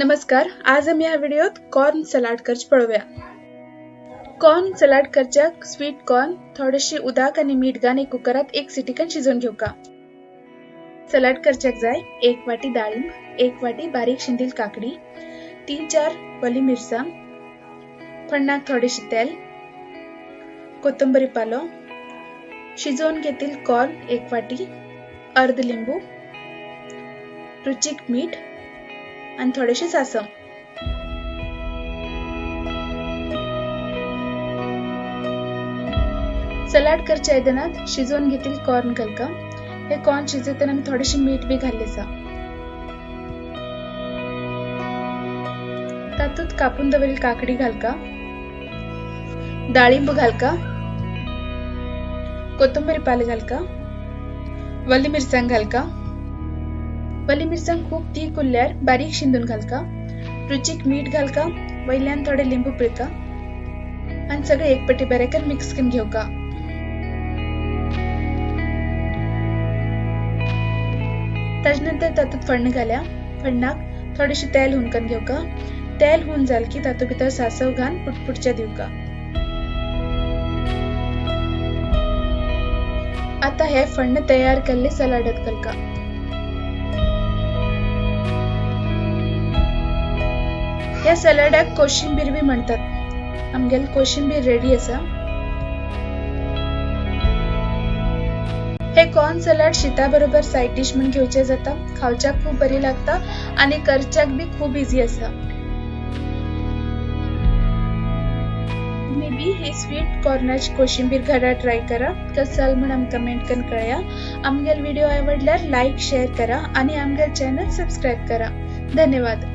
नमस्कार, आज आमी ह्या व्हिडिओत कॉर्न सलाड करचे पळोवया। कॉर्न सलाड करच्याक स्वीट कॉर्न, थोडेशी उदक आनी मीठ घालून एक कुकरात एक सिटी शिजोवन घेवका। सलाड करच्याक जाय 1 वाटी डाळिंब, 1 वाटी बारीक शिंदील काकडी, 3-4 वली मिरसांग, फण्णाक थोडेशी तेल, कोथिंबीर पालो, शिजोवन घेतील कॉर्न 1 वाटी, अर्ध लिंबू, रुचीक मीठ आणि थोडेसे सासव। सलाड करच्या आयदनात शिजोवन घेतील कॉर्न घालका। हे कॉर्न शिजयतना आमी थोडेसे मीठ बी घाल्ले आसा। तातूंत कापून दवरिल्ली काकडी घालका, डाळिंब घालका, कोथिंबीर पाले घालका, वली मिरसांग घालका। वली मिरसांग खूब तीख उरल्यार बारीक शिंदून घालका, रुचीक मीठ घालका, वयल्यान थोडे लिंबू पिळका आनी सगळे एक पटी बरें करून मिक्स करून घेवका। ताजे नंतर तातूंत फण्ण घाल्या, फण्णाक थोडेशें तेल हुनकन घेवका। तेल हुन जाल की तातूंत भितर सासव घालून पुटपुटच्या दिवका। आता हे फण्ण तयार केल्ले सलाडात घालका। ह्या सलाडाक कोशिंबीर बी म्हणतात। आमगेली कोशिंबीर रेडी आसा। हे कॉर्न सलाड शीता बरोबर साइड डिश म्हूण घेवचे जाता। खावच्याक खूब बरी लागता आनी करच्याक बी खूब इजी आसा। तुम्ही बी ही स्वीट कॉर्नाची कोशिंबीर घरा ट्राय करा। कसो जालो म्हूण आमकां कमेंट करून कळया। आमगेलो व्हिडिओ आवडल्यार लायक शेअर करा आनी आमगेलो चॅनल सबस्क्रायब करा। धन्यवाद।